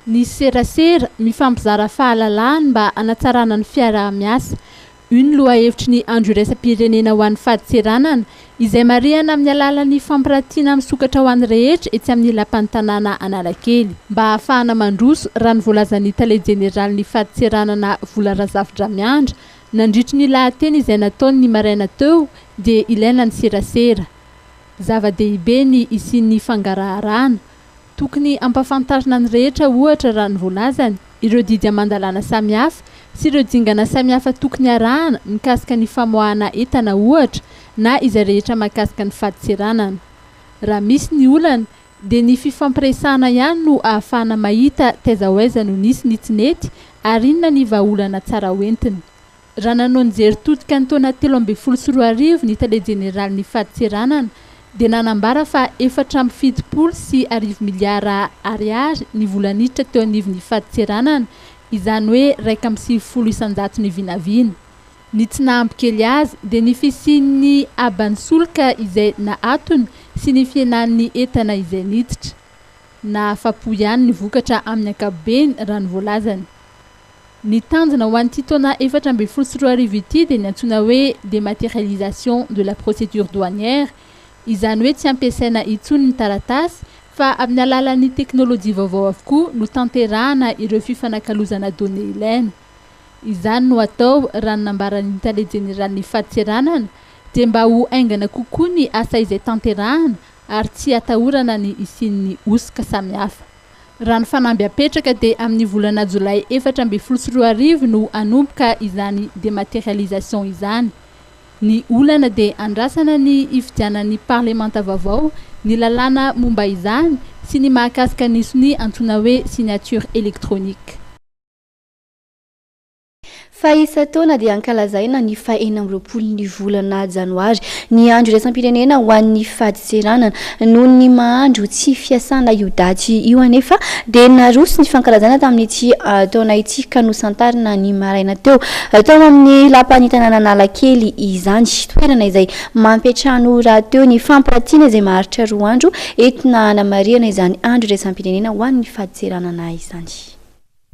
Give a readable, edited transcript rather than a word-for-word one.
Ny serasera, mifampizara fahalalana mba hanatsarana ny fiaraha-miasa. Io ny lohahevitry ny Andro iraisam-pirenena ho an'ny fadintseranana, izay marihana amin'ny alalan'ny fampirantiana misokatra ho an'ny rehetra etsy amin'ny Lapan'ny tanàna Analakely. Mba hahafahana mandroso, raha ny voalazan'ny tale jeneralin'ny fadintseranana Vola Razafindramiandra, nandritry ny lahateny izay nataony ny maraina teo, dia ilaina ny serasera. Zava-dehibe ny hisian'ny fangaraharana. Tokony hampafantarina ny rehetra ohatra raha ny voalazany, ireo didy aman-dalàna samihafa sy ireo dingana samihafa tokony arahana mikasika ny famoahana entana ohatra na izay rehetra mahakasika ny fadintseranana. Raha misy ny olana dia ny fifampiresahana ihany no ahafahana mahita taiza ho aiza no nisy ny tsy nety ary inona ny vahaolana tsara hoentina. Raha nanao ny jery todika ny taona 2013 ny tale jeneralin'ny fadintseranana dia nanambara fa 1074 miliara ariary ny vola niditra teo anivon'ny fadintseranana, izany hoe 91 isan-jaton'ny vinavina. Ny tsy nahampy kely azy dia ny fisian'ny haban'ny solika izay nahatony sy ny fihenan'ny entana izay niditra. Nahafa-po ihany ny vokatra amin'ny ankapobeny raha ny voalazany. Ny tanjona ho an'ity taona 2014 ity dia ny antsoina hoe dématérialisation de la procédure douanière, izany hoe tsy ampiasaina intsony ny taratasy fa amin'ny alalan'ny teknolojia vaovao avokoa no tanterahana ireo fifanakalozana données ilaina. Izany no atao raha ny nambaran'ny tale jeneralin'ny fadintseranana dia mba ho haingana kokoa ny asa izay tanterahana ary tsy atahorana ny hisian'ny hosoka samihafa. Raha ny fanamby apetraka dia amin'ny volana jolay 2014 no hanomboka izany dématérialisation izany. Ny olana dia andrasana ny hifidianan'ny parlemanta vaovao ny lalàna momba izany sy ny mahakasika ny sonia antsoina hoe signature électronique. Fa isan-taona dia ankalazaina ny faha-26 ny volana janoary ny andro iraisam-pirenena ho an'ny fadintseranana. Noho ny maha andro tsy fiasana io daty io anefa dia naroso ny fankalazana tamin'ity taona ity ka nosantarina ny maraina teo tao amin'ny lapan'ny tanàna Analakely izany. Toerana izay mampiantrano rahateo ny fampirantiana izay maharitra 2 andro entina hanamarihana izany andro iraisam-pirenena ho an'ny fadintseranana izany.